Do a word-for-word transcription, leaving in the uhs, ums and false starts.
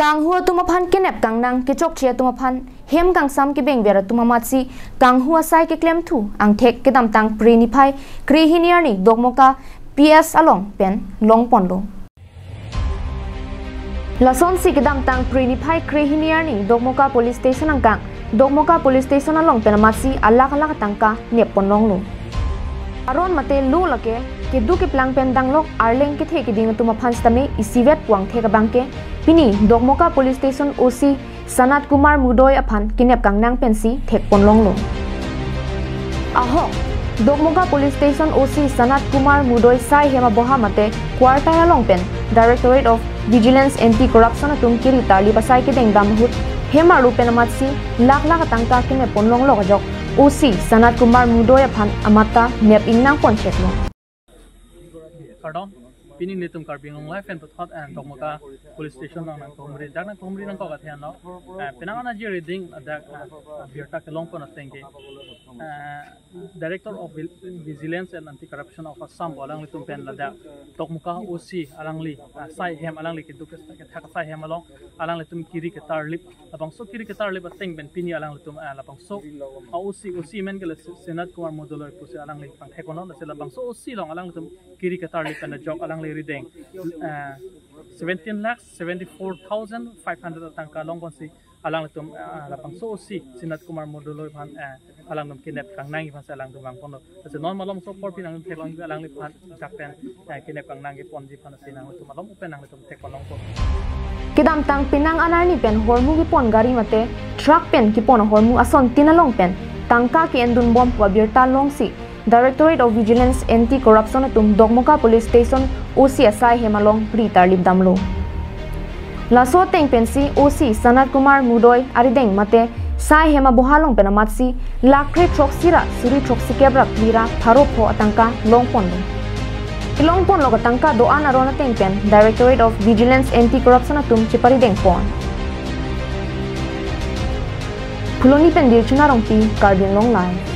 Kanghu atum aphan kenep kangnang kechokche atum aphan hem kangsam kebengver atum amatsi kanghu asai keklemthu angthek kedamtang Phre niphai krehini arni Dokmoka P S along pen longponlo. Lasonsi kedamtang Phre niphai krehini arni Dokmoka Police Station angkang Dokmoka Police Station along pen amatsi alakh alakh atangka nepponlonglo. Aron mate lo lake keduk keplang pen danglok arleng kethe keding atum aphan sitame isivet pu angthek abangke pini Dokmoka Police Station O C Sanat Kumar Mudoi aphan kenep kangnang pensi thekponlonglo. Ahok, Dokmoka Police Station O C Sanat Kumar Mudoi sai hem aboha mate quarter along pen Directorate of Vigilance Anti Corruption atum kiri tarlip asai kedengdam ahut hem arlo pen amatsi lakh lakh atangka kenepponlonglok ajok O C Sanat Kumar Mudoi aphan amat ta nep ingnang poncheklo. Kardom, pini nelitum Karbi Anglong Live pen puthot, eh, Dokmoka Police Station along nangkehumri, dak nangkehumri nangkok athe anlo, eh, penang an aji reading, dak, eh, birta kelongpon ateng ke, eh, Director of Vil-, Vigilance and Anti-Corruption of Assam pu alanglitum pen ladak Dokmoka O C alangli, eh, sai hem alangli keduk kethak sai hem along alanglitum kiri ketarlip, labangso kiri ketarlip ateng pen pini alanglitum, eh, labangso a O C, O C amen ke le Se-, Sanat Kumar Mudoi pusi alangli pangthekponlo, lasi labangso O C along alanglitum kiri ketarlip pen ajok alangli rideng, eh, seventeen lakh seventy-four thousand five hundred atangka longponsi alanglitum, eh, labangso O C Sanat Kumar Mudoi aphan, eh, alangtum kenep kangnang aphansi alangtum vangponlo. Lasi non malomso apor pini nangtum theklong alangliphan dak pen, eh, kenep kangnang keponji aphansi nangtum malom pen nangtum thekponlongpo. Kedamtang penang an arni pen hormu kepon gari mate truck pen kepon ahormu asontin along pen tangka ke-endunbom pu abirta longsi Directorate of Vigilance Anti Corruption atum Dokmoka Police Station O C asai hem along ri tarlip damlo. Laso ateng pensi O C Sanat Kumar Mudoi arideng mate sai hem aboha along pen amatsi lakh kre throksi ra suri throksi kep ra phli ra pharo pho atangka longponlo. Kelongponlok atangka do-an aron ateng pen Directorate of Vigilance Anti Corruption atum cheparidengpon. Phuloni pen Dilchuna Rongpi, Karbi Anglong Live.